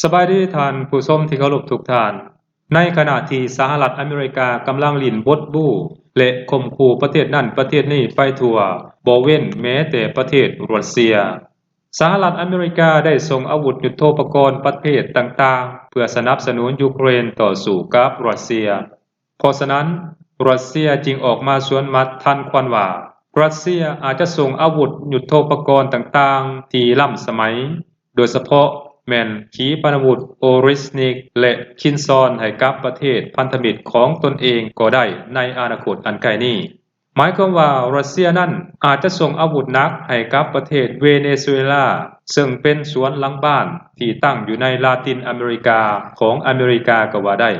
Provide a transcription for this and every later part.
ສະບາຍດີທ່ານຜູ້ຊົມທີ່ເຄົາລົບທຸກທ່ານ. ໃນຂະນະທີ່ສະຫະລັດອາເມລິກາກຳລັງຫຼິ້ນບົດບູ ແລະ ຂົ່ມຂູ່ປະເທດນັ້ນປະເທດນີ້ໄປທົ່ວ, ບໍ່ເວັ້ນແມ້ແຕ່ປະເທດຣັດເຊຍ, ສະຫະລັດອາເມລິກາໄດ້ສົ່ງອາວຸດຍຸດໂທປະກອນປະເພດຕ່າງໆ ເພື່ອສະໜັບສະໜູນຢູເຄຣນຕໍ່ສູ້ກັບຣັດເຊຍ. ເພາະສະນັ້ນ, ຣັດເຊຍຈຶ່ງອອກມາສວນໝັດທັນຄວັນວ່າ, ຣັດເຊຍອາດຈະສົ່ງອາວຸດຍຸດໂທປະກອນຕ່າງໆທີ່ລ້ຳສະໄໝ, ໂດຍສະເພາະແມ່ນຂີປານາວຸດໂອເຣສນິກ ແລະ ຄິນຊອນໃຫ້ກັບປະເທດພັນທະມິດຂອງຕົນເອງກໍໄດ້ໃນອະນາຄົດອັນໃກ້ນີ້. ໝາຍຄວາມວ່າຣັດເຊຍນັ້ນອາດຈະສົ່ງອາວຸດໜັກໃຫ້ກັບປະເທດເວເນຊູເອລາ, ເຊິ່ງເປັນສວນຫຼັງບ້ານທີ່ຕັ້ງຢູ່ໃນລາຕິນອາເມລິກາຂອງອາເມລິກາກໍວ່າໄດ້.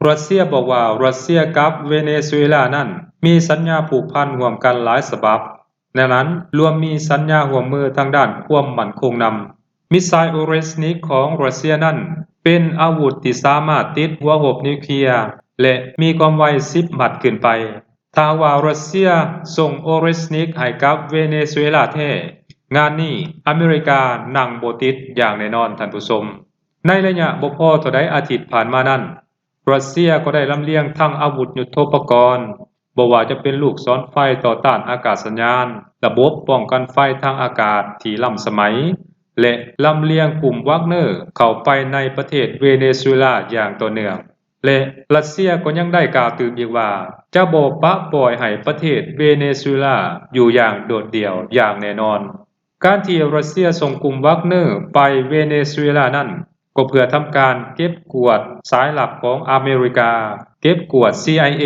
ຣັດເຊຍບອກວ່າຣັດເຊຍກັບເວເນຊູເອລານັ້ນມີສັນຍາຜູກພັນຮ່ວມກັນຫຼາຍສະບັບ, ໃນນັ້ນລວມມີສັນຍາຮ່ວມມືທາງດ້ານຄວາມໝັ້ນຄົງນຳ. ມິດໄຊໂອເຣສນິກຂອງຣັດເຊຍນັ້ນເປັນອາວຸດທີ່ສາມາດຕິດຫົວຮົບນິວເຄຍ ແລະ ມີຄວາມໄວສິບມັດຂຶ້ນໄປ. ຖ້າຫາກວ່າຣັດເຊຍສົ່ງໂອເຣສນິກໃຫ້ກັບເວເນຊູເອລາແທ້, ງານນີ້ອາເມລິການັ່ງບໍ່ຕິດຢ່າງແນ່ນອນ, ທ່ານຜູ້ຊົມ. ໃນໄລຍະບໍ່ພໍເທົ່າໃດອາທິດຜ່ານມານັ້ນ, ຣັດເຊຍກໍໄດ້ລຳລຽງທັງອາວຸດຍຸດໂທປະກອນ, ບໍ່ວ່າຈະເປັນລູກສອນໄຟຕໍ່ຕ້ານອາກາດສະຍານ, ລະບົບປ້ອງກັນໄຟທາງອາກາດທີ່ລ້ຳສະໄໝ ແລະ ລຳລຽງກຸ່ມວາກເນີເຂົ້າໄປໃນປະເທດເວເນຊູເອລາຢ່າງຕໍ່ເນື່ອງ. ແລະ ຣັດເຊຍກໍຍັງໄດ້ກ່າວຕື່ມອີກວ່າ ຈະບໍ່ປະປ່ອຍໃຫ້ປະເທດເວເນຊູເອລາຢູ່ຢ່າງໂດດດ່ຽວຢ່າງແນ່ນອນ. ການທີ່ຣັດເຊຍສົ່ງກຸ່ມວາກເນີໄປເວເນຊູເອລານັ້ນ ກໍເພື່ອທຳການເກັບກວດສາຍລັບຂອງອາເມລິກາ, ເກັບກວດ ຊີໄອເອ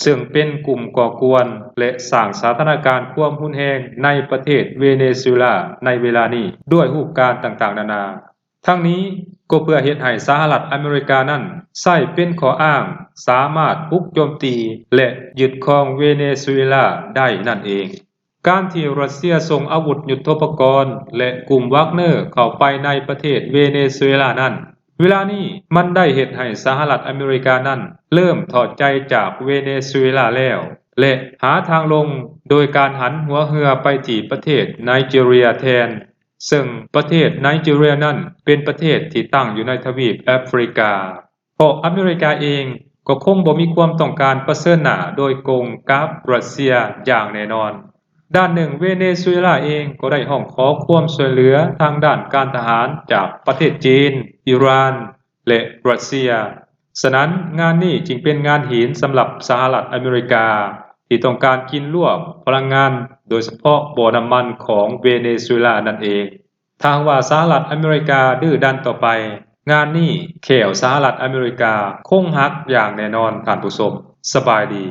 ເຊິ່ງເປັນກຸ່ມກໍ່ກວນ ແລະ ສ້າງສະຖານະການຄວາມຮຸນແຮງໃນປະເທດເວເນຊູເອລາໃນເວລານີ້ດ້ວຍຮູບການຕ່າງໆນານາ. ທັງນີ້ກໍເພື່ອເຮັດໃຫ້ສະຫະລັດອາເມລິການັ້ນໃຊ້ເປັນຂໍ້ອ້າງສາມາດບຸກໂຈມຕີ ແລະ ຍຶດຄອງເວເນຊູເອລາໄດ້ນັ້ນເອງ. ການທີ່ຣັດເຊຍສົ່ງອາວຸດຍຸດໂທປະກອນ ແລະ ກຸ່ມວາກເນີເຂົ້າໄປໃນປະເທດເວເນຊູເອລານັ້ນ, ເວລານີ້ມັນໄດ້ເຮັດໃຫ້ສະຫະລັດອາເມລິການັ້ນເລີ່ມຖອດໃຈຈາກເວເນຊູເອລາແລ້ວ ແລະ ຫາທາງລົງໂດຍການຫັນຫົວເຮືອໄປທີ່ປະເທດໄນເຈເຣຍແທນ, ເຊິ່ງປະເທດໄນເຈເຣຍນັ້ນເປັນປະເທດທີ່ຕັ້ງຢູ່ໃນທະວີບແອຟຣິກາ. ເພາະອາເມລິກາເອງກໍຄົງບໍ່ມີຄວາມຕ້ອງການປະເຊີນໜ້າໂດຍກົງກັບຣັດເຊຍຢ່າງແນ່ນອນ. ດ້ານໜຶ່ງ, ເວເນຊູເອລາເອງກໍໄດ້ຮ້ອງຂໍຄວາມຊ່ວຍເຫຼືອທາງດ້ານການທະຫານຈາກປະເທດຈີນ, ອີຣານ ແລະ ຣັດເຊຍ. ສະນັ້ນ, ງານນີ້ຈຶ່ງເປັນງານຫີນສຳລັບສະຫະລັດອາເມລິກາ ທີ່ຕ້ອງການກິນລວບພະລັງງານ, ໂດຍສະເພາະບໍ່ນ້ຳມັນຂອງເວເນຊູເອລານັ້ນເອງ. ຖ້າຫາກວ່າສະຫະລັດອາເມລິກາດື້ດັນຕໍ່ໄປ, ງານນີ້ແຂ້ວສະຫະລັດອາເມລິກາຄົງຫັກຢ່າງແນ່ນອນ, ທ່ານຜູ້ຊົມ. ສະບາຍດີ.